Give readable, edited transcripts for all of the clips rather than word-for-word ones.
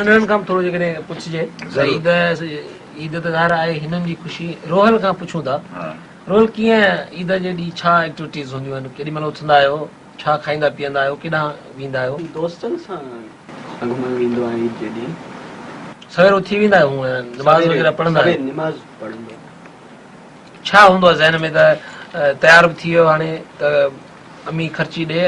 ننڍڙن کان به ٿورو جيڪڏهن پڇجي ته عيد عيد ته ظاهر آهي هنن جي خوشي روحل کان پڇون ٿا روحل ڪيئن عيد جي ڏينهن ڇا ايڪٽيوٽيز هونديون آهن ڪيڏي مهل اٿندا آهيو ڇا کائيندا پيئندا آهيو ڪيڏانهن ويندا آهيو؟ دوستن سان گهمڻ ويندو آهيان عيد جي ڏينهن. سوير اٿي ويندا آهيو هونئن نماز وغيره پڙهندا آهيو؟ سوير نماز پڙهندو آهيان. ڇا هوندو آهي ذهن ۾ ته تيار به ٿي ويو هاڻي ته امي خرچي ڏي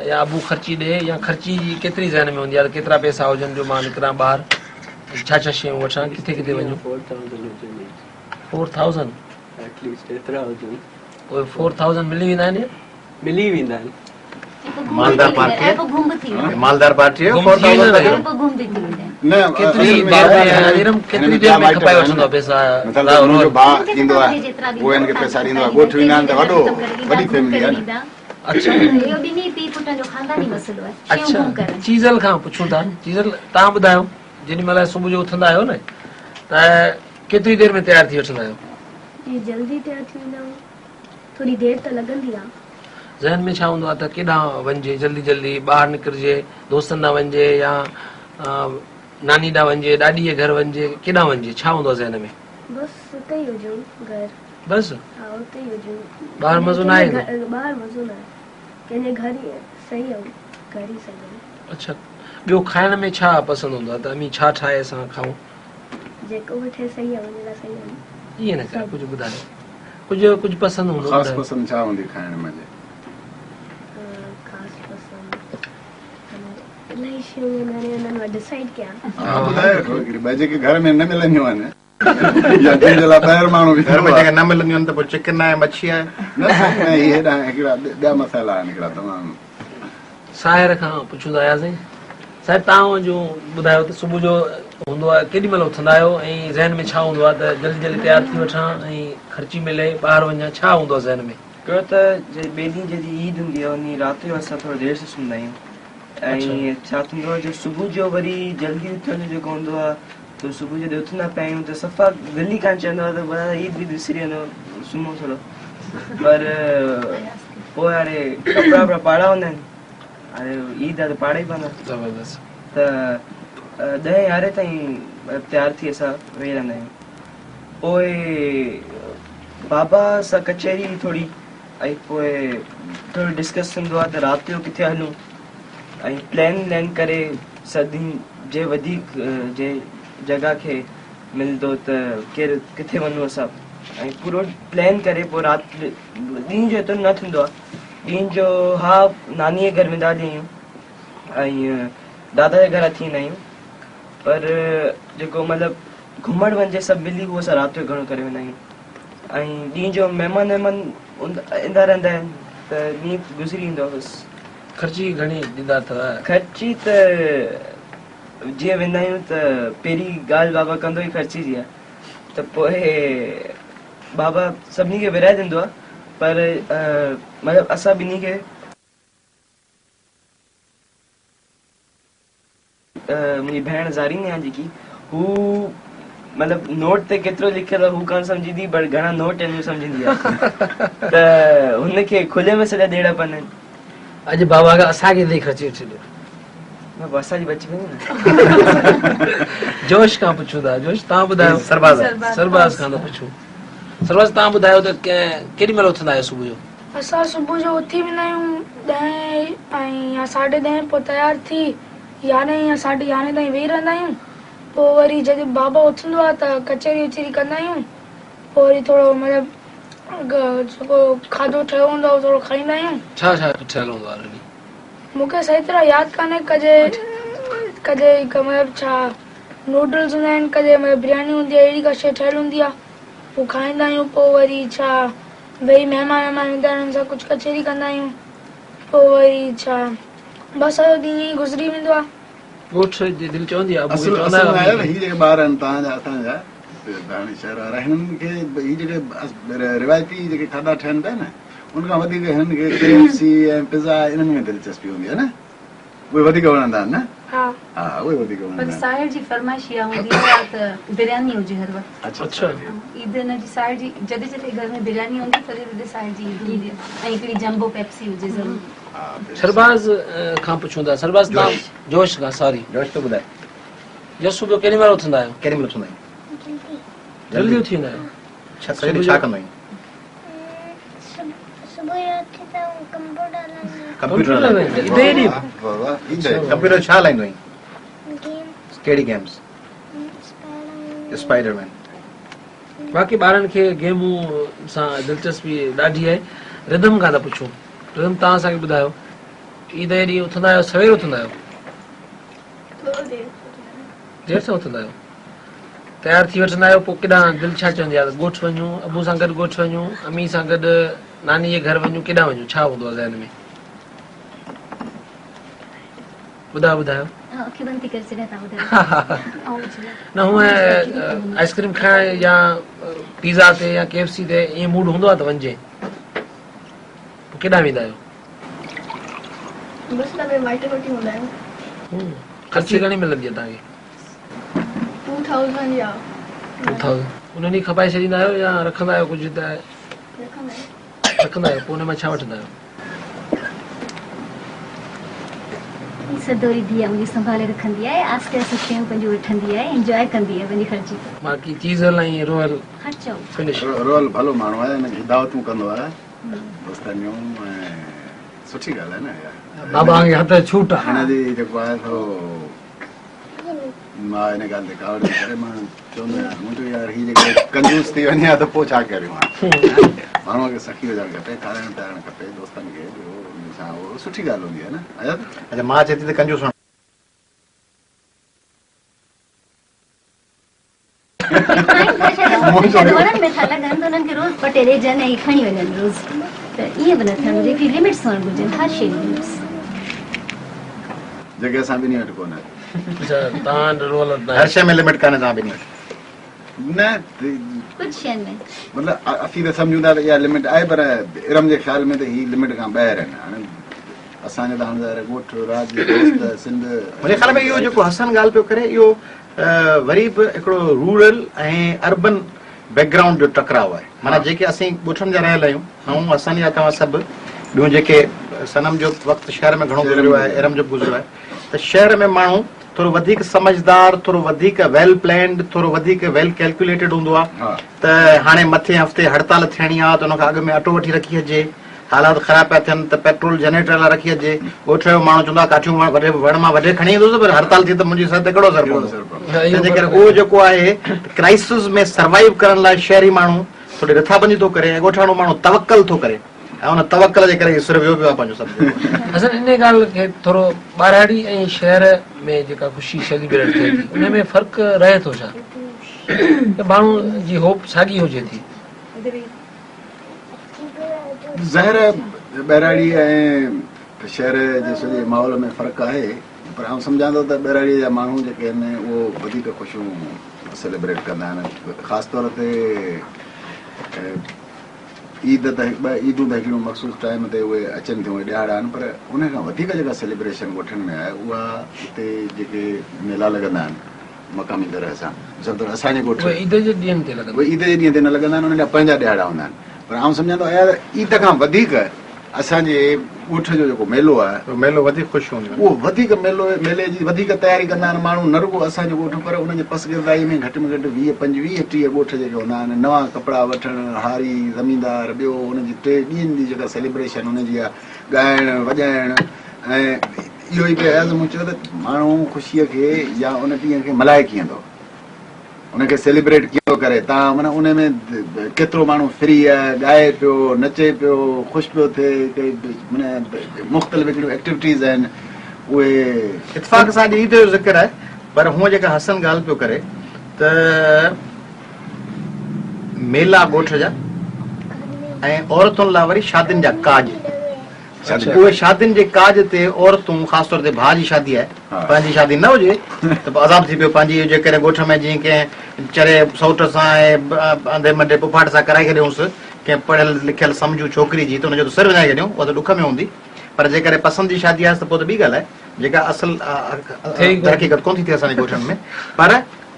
يا ابو خرچي ڏي يا خرچي جي ڪيتري ذهن ۾ هوندي آهي ته ڪيترا پئسا هجن جو مان نڪران ٻاهر ڇا ڇا شيون وٺان ڪٿي ڪٿي وڃون؟ فور ٿائوزنڊ هجن 4000 ايٽ ليسٽ ايترا هجن. اهي 4000 ملي ويندا آهن يا؟ ملي ويندا آهن. مالدار پارٽي مالدار پارٽي نه ڪيتري ارم ڪيتري دير ۾ کپائي وٺندو پئسا مثال منهنجو ڀاء ايندو آهي اهو هن کي پئسا ڏيندو آهي ڳوٺ ويندا آهن ته وڏو وڏي فيملي آهي نه اڇا اهو ٻنهي پيء پٽن جو خانداني مسئلو آهي شيون گم ڪرڻ. چيزل کان پڇون ٿا چيزل توهان ٻڌايو جيڏي مهل صبح جو اٿندا آهيو نه ته ڪيتري دير ۾ تيار ٿي وٺندا آهيو؟ جي جلدي تيار ٿي ويندا آهيون ٿوري دير ته لڳندي آ. ذهن ۾ ڇا هوندو آ ته ڪيڏانهن وڃجي جلدي جلدي ٻاهر نڪرجي دوستن ڏانهن وڃجي يا ناني ڏانهن وڃجي ڏاڏي جي گهر وڃجي ڪيڏانهن وڃجي ڇا هوندو آ ذهن ۾؟ بس اتي ئي هجون گهر. بس؟ ها اتي ئي هجون. ٻاهر مزو ناهي ايندو؟ ٻاهر مزو ناهي ڪنهن جي گهر ئي صحيح آ گهر ئي صحيح آ. اڇا ٻيو کائڻ ۾ ڇا پسند هوندو آ ته امي ڇا ٺاهي اسان کائون؟ جيڪو به ٺهي صحيح آ منهنجي لاء صحيح آ. ائين نه ڪر ڪجهه ٻڌايو ڪجهه ڪجهه پسند هوندو خاص پسند ڇا هوندي کائڻ ۾ جي؟ خاص پسند الاهي شيون آهن هاڻي انهن مان ڊسائيڊ ڪيان. ها ٻڌايو هڪڙي ٻه جيڪي گهر ۾ نه ملنديون آهن يا جن جي لاء ٻاهر ماڻهو ويندو گهر ۾ جيڪي نه ملنديون آهن ته پوء چڪن آهي مڇي آهي. نه سائين نه هي هيڏانهن هڪڙا ٻيا مسئلا آهن هڪڙا تمام. ساحر کان پڇون ٿا آياسين ساحر توهان جو ٻڌايو ته صبح جو هوندو آهي ڪيڏي مهل اٿندا آهيو ۽ ذهن ۾ ڇا هوندو آهي ته جلدي جلدي تيار ٿي وٺان ۽ خرچي ملي ٻاهر وڃان ڇا هوندو آهي ذهن ۾؟ ڪيو ته جي ٻئي ڏينهن جڏهن عيد هوندي آهي انهي رات جو اسان ٿورو دير سان سمهندا آهيون ۽ ڇا ٿيندو آهي جو صبح جو وري جلدي اٿڻ جو جيڪو هوندو آهي ته صبح جڏهن اٿندا پيا آهيون ته صفا دل ئي ڪانه چوندو آهي ته ڀلا عيد ويد وسري وڃو سمهون ٿورو پر پوء هاڻي ڪپڙا وپڙا پاڙا هوندا آهن هاڻي عيد آهي ته پاڙا ئي پوندا زبردست ته ڏهين يارهين تائين تيار ٿي اسان ويهي رهندا آهيون پوء بابا سان ڪچهري ٿوري ۽ پوء ٿورو ڊسڪس ٿيندو آهي ته رات جو ڪٿي هلون ۽ پلان ولان ڪري سڀني جي وڌيڪ جي جڳهه کي ملندو ته ڪير ڪٿي وڃون اسان ۽ پورو پلان ڪري پوء رات ڏينهن جو ايترو نه ٿيندو آهي ڏينهن جو ها ناني جي گهر ويندا هلي آهيون ۽ دادا جي گهر اٿي ايندا آهيون پر جيڪو مطلب گهمڻ وڃجي سڀ ملي اهو اسان رات جو گهڻو ڪري ويندا آهيون ۽ ڏينهن جو مهمان وهمان ايندا رهندا آهن ته ڏينهن گذري ويندو آهي بس. خرچي گهڻي ڏيندا اٿو؟ خرچي ته جيئن ويندا آهيون ته پهرين ڳالهه بابا ڪندو ئي خرچي جي آهي ته پوء بابا سڀني کي ورهائي ڏيندو آهي پر مطلب اسان ٻنهي کي منهنجي ڀيڻ زارين آهي جيڪي هو مطلب نوٽ تي ڪيترو لکيل آهي هو ڪانه سمجهندي پر گهڻا نوٽ آهن هو سمجهندي آهي ته هن کي کلي ۾ سڄا ڏيڻا پوندا آهن. اڄ بابا کان اسان کي ٿي خرچي وٺي ڏيو. نه پوء اسان جي بچي ويندي نه. جوش کان پڇون ٿا جوش توهان ٻڌايو. سرباز سرباز کان ٿا پڇون سرباز توهان ٻڌايو ته ڪيڏي مهل اٿندا آهيو صبح جو؟ اسان صبح جو اٿي ويندا آهيون ڏهين ۽ يا ساڍي ڏهين پوء تيار ٿي يارهين يا ساڍي يارهين تائين ويهي رهندا آهيون پوء وري جڏهن بابا اٿندو آهي ته ڪچهري وچهري ڪندا آهيون پوء وري ٿورو مطلب جيڪو کاڌو ٺهيو هوندو آهي اهو ٿورو کائيندا آهيون. ڇا ڇا ٺهيل هوندو آهي رني؟ مون کي صحيح طرح ياد ڪانهي ڪڏهن ڪڏهن مطلب ڇا نوڊلز هوندا آهن ڪڏهن مطلب برياني هوندي آهي اهڙي ڪا شيء ٺهيل هوندي آهي پوء کائيندا آهيون پوء وري ڇا ويهي مهمان وهمان ايندا آهن انهن سان ڪجهه ڪچهري ڪندا آهيون پوء وري ڇا بس سڄو ڏينهن ائين ئي گذري ويندو آهي. ڳوٺ جي دل چوندي آهي ابو کي اصل چوندا اصل آهيو ۾ آهي امي نه کي. هي جيڪي ٻار آهن توهان جا اسان جا هاڻي شهر وارا هنن کي هي جيڪي روايتي جيڪي کاڌا ٺهن پيا نه ان کان وڌيڪ هنن کي ڪي ايف سي ۽ پزا انهن ۾ دلچسپي هوندي آهي نه اهي وڌيڪ وڻندا آهن نه ها. ها اهي وڌيڪ پر وڻندا آهن. ساحر جي فرمائش اها هوندي آهي ته برياني هجي هر وقت. اڇا اڇا. عيد هن جي ساحر جي جڏهن جڏهن گهر ۾ برياني هوندي تڏهن تڏهن ساحر جي عيد هوندي آهي ۽ هڪڙي جمبو پيپسي هجي ضرور. سرباز کان پڇون ٿا سرباز تان جوش کان سوري جوش تو ٻڌاء. يا صبح جو ڪيڏي مهل اٿندا آهيو؟ ڪيڏي مهل اٿندا آهيون؟ جلدي اٿي ويندا آهيو؟ ڇا سڄو ڏينهن ڇا ڪندا آهيون؟ صبح جو اٿي ته ڪمپيوٽر هلائيندا آهيون. ڪمپيوٽر هلائيندا آهيون. عيد جي ڏينهن؟ واهه واهه عيد جي ڏينهن. ڪمپيوٽر ڇا هلائيندو آهين؟ گيم. ڪهڙي گيمز؟ Spider Man. باقي ٻارن کي گيمون سان دلچسپي ڏاڍي آهي. رڌم کان ٿا پڇون. رڌم توهان اسان کي ٻڌايو عيد جي ڏينهن اٿندا آهيو سوير اٿندا آهيو؟ ٿورو دير سان اٿندا آهيون. دير سان اٿندا آهيو. تيار ٿي وٺندا آهيو پوء ڪيڏانهن دل ڇا چوندي آهي ته ڳوٺ وڃون ابو سان گڏ ڳوٺ وڃون امي سان گڏ ناني جي گهر وڃون ڪيڏانهن وڃون ڇا هوندو آهي ذهن ۾؟ ٻڌايو ٻڌايو. اکيون بند ٿي ڪري ڇڏيان تان ٻڌايو. نه هونء آئس ڪريم کائڻ يا پيزا تي يا ڪي ايف سي تي ائين موڊ هوندو آهي ته وڃجي پوء ڪيڏانهن ويندا آهيو؟ بس ۾ مائٽن وٽ ئي هوندا آهيون. خرچي گهڻي ملندي آهي توهان کي؟ 2000 يا 2000 ان ڏينهن کپائي ڇڏيندا آهيو يا رکندا آهيو ڪجهه ته رکندا آهيون. رکندا آهيو پوء ان مان ڇا وٺندا آهيو؟ سدوري ڌيء منهنجي سنڀالي رکندي آهي آهستي آهستي شيون پنهنجون وٺندي آهي انجواء ڪندي آهي پنهنجي خرچي تي. باقي چيزل ۽ روحل خرچو. فنش. روحل ڀلو ماڻهو آهي ان کي دعوتون ڪندو آهي دوستن جون ۽ سٺي ڳالهه آهي نه اها. بابا کي هٿ ڇوٽ آهي. هن جي جيڪو آهي سو مان ان ڳالهه تي ڪاوڙ جي ڪري مان چوندو آهيان مون چيو يار هي جيڪڏهن ڪنجوس ٿي وڃي ها ته پوء ڇا ڪريون ها. ماڻهوء کي سخي هجڻ کپي، کارائڻ پيارڻ کپي دوستن کي ٻيو ان سان اهو سٺي ڳالهه هوندي آهي نه اياز. اڇا ماء چئي ٿي ته ڪنجوس هئڻ. وڻن ۾ ٿا لڳن ته انهن کي روز پٽي ڏيجن ۽ کڻي وڃن روز ته ائين به نه ٿيڻ گهرجي هڪڙي لمٽس هئڻ گهرجن هر شيء جي لمٽس. جيڪي اسان ٻنهي وٽ ڪونهي. اڇا توهان وٽ رول ناهي. هر شيء ۾ لمٽ ڪانهي توهان ٻنهي وٽ. نه ڪجهه شين ۾. مطلب اسين ته سمجهون ٿا ته اها لمٽ آهي پر ارم جي خيال ۾ ته هي لمٽ کان ٻاهر آهن هاڻي اسان جو ته هاڻي ظاهر آهي ڳوٺ راڄ دوست سنڌ. منهنجي خيال ۾ اهو جيڪو حسن ڳالهه پيو ڪري اهو وري به هڪڙو رورل ۽ اربن بيڪ گرائونڊ جو ٽڪراء آهي معنيٰ جيڪي اسين ڳوٺن جا رهيل آهيون آئون حسن يا توهان سڀ ٻيون جيڪي صنم جو وقت شهر ۾ گهڻو گذريو آهي ارم جو به گذريو آهي ته شهر ۾ ماڻهو ٿورو وڌيڪ سمجهدار ٿورو وڌيڪ ويل پلانڊ ٿورو وڌيڪ ويل ڪيلڪيوليٽيڊ هوندو آهي ته هاڻي مٿين هفتي هڙتال ٿيڻي آهي ته ان کان اڳ ۾ اٽو وٺي رکي اچجي حالات خراب پيا ٿين ته پيٽرول جنريٽر لاء رکي اچجي. ڳوٺ جو ماڻهو چوندو آهي ڪاٺيون وڍي وڻ مان وڍي کڻي ايندس پر هڙتال ٿي ته منهنجي سر تي ڪهڙو اثر پوندو. تنهن جي ڪري اهو جيڪو آهي ته ڪرائسز ۾ سروائيو ڪرڻ لاء شهري ماڻهو ٿوري رٿابندي ٿو ڪري ۽ ڳوٺاڻو ماڻهو توڪل ٿو ڪري ۽ ان توڪل جي ڪري هي سر ويو پيو آهي پنهنجو سڀ جيڪو آهي. حسن انهي ڳالهه کي ٿورو ٻهراڙي ۽ شهر ۾ جيڪا خوشي سيليبريٽ ٿئي ٿي ان ۾ فرق رهي ٿو ڇا؟ ته ماڻهو جي هوپ ساڳي هجي ٿي. ظاهر آهي ٻهراڙي ۽ شهر جي سڄي ماحول ۾ فرق آهي پر آئون سمجهان ٿو ته ٻهراڙي جا ماڻهو جيڪي آهن اهو وڌيڪ خوشيون سيليبريٽ ڪندا آهن خاص طور تي عيد ته ٻه عيدون ته هڪڙيون مخصوص ٽائيم تي اهي اچن ٿيون اهي ڏهاڙا آهن پر ان کان وڌيڪ جيڪا سيليبريشن ڳوٺن ۾ آهي اها اتي جيڪي ميلا لڳندا آهن مقامي طرح سان مثال طور اسان جي ڳوٺ اهي عيد جي ڏينهن تي لڳندا اهي عيد جي ڏينهن تي نه لڳندا آهن انهن جا پنهنجا ڏهاڙا هوندا آهن پر آئون سمجهان ٿو اياز عيد کان وڌيڪ اسان جي ڳوٺ جو جيڪو ميلو آهي اهو ميلو وڌيڪ خوش هونديون اهو وڌيڪ ميلو ميلي جي وڌيڪ تياري ڪندا آهن ماڻهو نه رڳو اسان جو ڳوٺ پر ان جي پسگردائي ۾ گهٽ ۾ گهٽ 20 25 30 ڳوٺ جيڪي هوندا آهن نوان ڪپڙا وٺڻ هاري زميندار ٻيو ان جي ٽي ڏينهن جي جيڪا سيليبريشن ان جي آهي ڳائڻ وڄائڻ ۽ اهو ئي پئي اياز مون چيو ته ماڻهو خوشيء کي يا ان ڏينهن کي ملهائي ڪيئن ٿو ان کي سيليبريٽ ڪيئن ٿو ڪري تان معنيٰ ان ۾ ڪيترو ماڻهو فري آهي ڳائي پيو نچي پيو خوش پيو ٿئي معنيٰ مختلف هڪڙيون ايڪٽيوٽيز آهن اهي اتفاق سان اڄ عيد جو ذڪر آهي پر هونء جيڪا حسن ڳالهه پيو ڪري ته ميلا ڳوٺ جا ۽ عورتن لاء وري شادين جا ڪاڄ اهي شادين جي ڪاڄ تي عورتون خاص طور تي ڀاء جي شادي آهي پنهنجي شادي نه هجي ته پوء عذاب ٿي پيو پنهنجي جيڪڏهن ڳوٺ ۾ جيئن ڪنهن چري سئوٽ سان ۽ انڌي منڍي پڦاٽ سان ڪرائي ڇڏيونس ڪنهن پڙهيل لکيل سمجهو ڇوڪري جي ته ان جو ته سر وڃائي ڇڏيون اها ته ڏک ۾ هوندي پر جيڪڏهن پسند جي شادي آهي ته پوء ته ٻي ڳالهه آهي جيڪا اصل حقيقت ڪونه ٿي ٿئي اسان جي ڳوٺن ۾ پر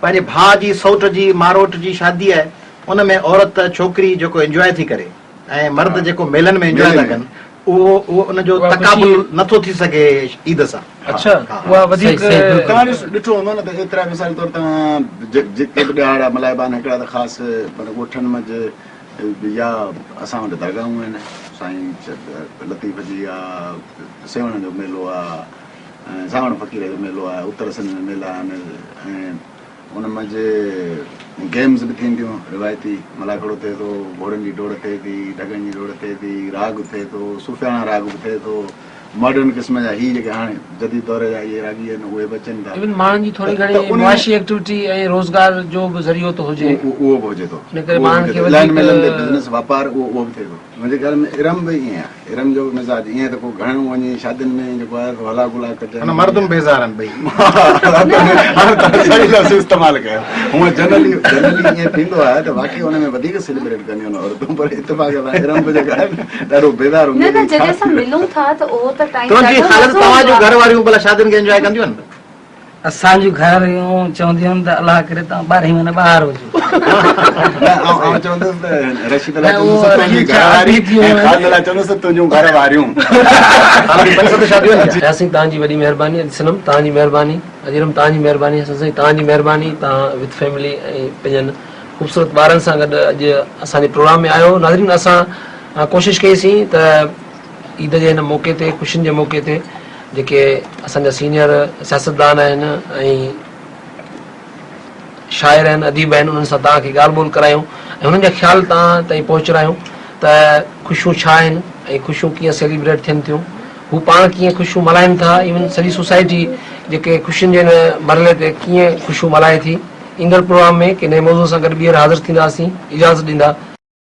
پنهنجي ڀاء جي سئوٽ جي ماروٽ جي شادي آهي ان ۾ عورت ڇوڪري جيڪو انجواء ٿي ڪري ۽ مرد جيڪو ميلن ۾ انجواء ٿا ڪن. اهو اهو ان جو تقابل نٿو ٿي سگهي عيد سان. اڇا اها وڌيڪ توهان ڏٺو هوندو نه ته ايترا مثال طور توهان جيڪي به ڏهاڙا ملهائبا آهن هڪڙا ته خاص معنيٰ ڳوٺن منجهه يا اسان وٽ درگاهون آهن سائين لطيف جي آ سيوهڻ جو ميلو آ ۽ سانوڻ فقير جو ميلو آ اتر سنڌ ۾ ميلا آهن ۽ ان منجهه گيمز به ٿينديون روايتي ملاکڙو ٿئي ٿو گهوڙن جي ڊوڙ ٿئي ٿي ڍڳن جي ڊوڙ ٿئي ٿي راڳ ٿئي ٿو صوفياڻا راڳ به ٿئي ٿو ماڊرن قسم جا هي جيڪي هاڻي جديد دور جا اهي راڳي آهن اهي به اچن ٿا. ايون ماڻهن جي ٿوري گهڻي معاشي ايڪٽيوٽي ۽ روزگار جو به ذريعو ٿو هجي. اهو به هجي ٿو. ان ڪري ماڻهن کي وڌيڪ لائن ملن تي بزنس واپار اهو اهو به ٿئي ٿو. منهنجي خيال ۾ ارم به ائين آهي. ارم جو به مزاج ائين ته ڪو گهڻو وڃي شادين ۾ جيڪو آهي سو هلا گلا ڪجن. معنيٰ مردم بيزار آهن ٻئي. هاڻ توهان صحيح لفظ استعمال ڪيو. هونء جنرلي جنرلي ائين ٿيندو آهي ته واقعي ان ۾ وڌيڪ سيليبريٽ ڪنديون آهن عورتون پر اتفاق سان ارم به جيڪا آهي نه ڏاڍو بيزار هوندي نه نه جڏهن اسان ملون ٿا ته اهو ته ٽائيم تنهنجي ڏاڍو خالد مزو توهان ايندو جون آهي. گهر واريون ڀلا شادين کي انجواء ڪنديون آهن؟ اسان جون گهر واريون چونديون آهن ته الله ڪري توهان ٻارهين مهينا ٻاهر هجو. نه آئون چوندس ته رشيد لاء چوندس ته تنهنجي گهر واري ۽ خالد لاء چوندس ته تنهنجون گهر واريون. حالانڪه پنج ست شاديون آهن. اياز سائين توهان جي وڏي مهرباني ادي صنم توهان جي مهرباني ادي ارم توهان جي مهرباني حسن سائين توهان جي مهرباني توهان وٿ فيملي ۽ پنهنجن خوبصورت ٻارن سان گڏ اڄ اسان جي پروگرام ۾ آيو ناظرين اسان ڪوشش ڪئي سين ته عيد جي هن موقعي تي خوشين جي موقعي تي جيڪي اسان جا سينيئر سياستدان آهن ۽ شاعر آهن اديب آهن انهن سان توهان کي ڳالهه ٻولهه ڪرايون ۽ انهن جا خيال توهان تائين پهچرايون ته خوشيون ڇا آهن ۽ خوشيون ڪيئن سيليبريٽ ٿين ٿيون هو پاڻ ڪيئن خوشيون ملهائن ٿا ايون سڄي سوسائٽي جيڪي خوشين جي هن مرحلي تي ڪيئن خوشيون ملهائي ٿي ايندڙ پروگرام ۾ ڪنهن نئين موضوع سان گڏ ٻيهر حاضر ٿينداسين اجازت ڏيندا.